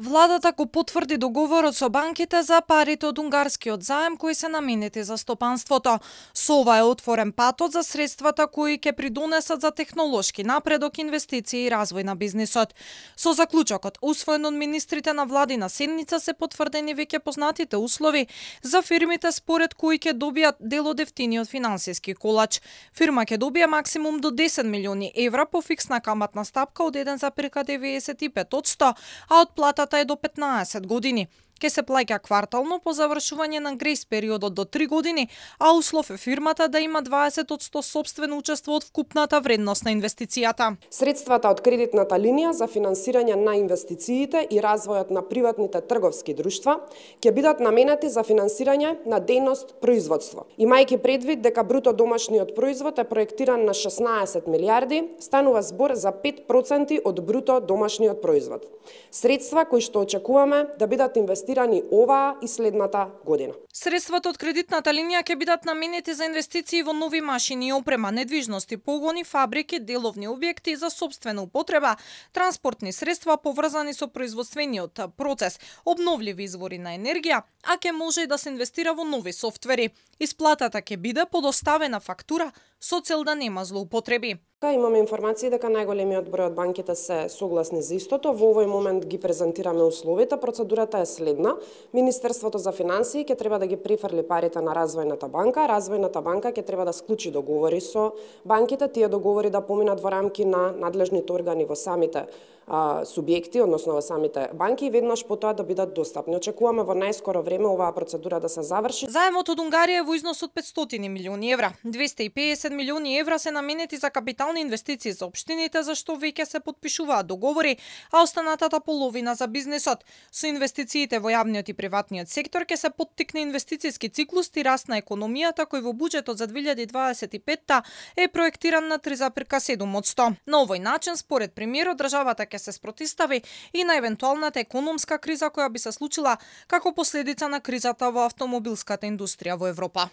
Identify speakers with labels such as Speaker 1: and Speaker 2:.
Speaker 1: Владата го потврди договорот со банките за парите од унгарскиот заем кои се наменети за стопанството. Со ова е отворен патот за средствата кои ќе придонесат за технолошки напредок, инвестиции и развој на бизнисот. Со заклучокот, усвоен од министрите на владина седница, се потврдени веќе познатите услови за фирмите според кои ќе добијат дел од ефтиниот финансиски колач. Фирма ќе добие максимум до 10 милиони евра по фиксна каматна стапка од 1,95%, а од плата е до 15 години. Ке се плаќа квартално по завршување на грейс периодот до 3 години, а услов е фирмата да има 20% сопствено учество од вкупната вредност на инвестицијата.
Speaker 2: Средствата од кредитната линија за финансирање на инвестициите и развојот на приватните трговски друштва ќе бидат наменети за финансирање на дејност производство. Имајќи предвид дека бруто домашниот производ е проектиран на 16 милиарди, станува збор за 5% од бруто домашниот производ. Средства кои што очекуваме да бидат инвестирани оваа и следната година.
Speaker 1: Средствата од кредитната линија ќе бидат наменети за инвестиции во нови машини и опрема, недвижности, погони, фабрики, деловни објекти за сопствена употреба, транспортни средства поврзани со производствениот процес, обновливи извори на енергија, а ќе може и да се инвестира во нови софтвери. Исплатата ќе биде по доставена фактура со цел да нема злоупотреби.
Speaker 2: Имаме информации дека најголемиот број од банките се согласни за истото. Во овој момент ги презентираме условите. Процедурата е следна. Министерството за финансии ќе треба да ги префрли парите на Развојната банка. Развојната банка ќе треба да склучи договори со банките. Тие договори да поминат во рамки на надлежните органи во самите субјекти, односно во самите банки, и веднаш потоа да бидат достапни. Очекуваме во најскоро време оваа процедура да се заврши.
Speaker 1: Заемот од Унгарија е во износ од 500 милиони евра. 250 милиони евра се наменети за капитални инвестиции за општините, за што веќе се потпишуваат договори, а останатата половина за бизнисот. Со инвестициите во јавниот и приватниот сектор ќе се поттикне инвестициски циклус и раст на економијата, кој во буџетот за 2025 е проектиран на 3,7%. На овој начин, според премиерот, државата ќе се спротистави и на евентуалната економска криза која би се случила како последица на кризата во автомобилската индустрија во Европа.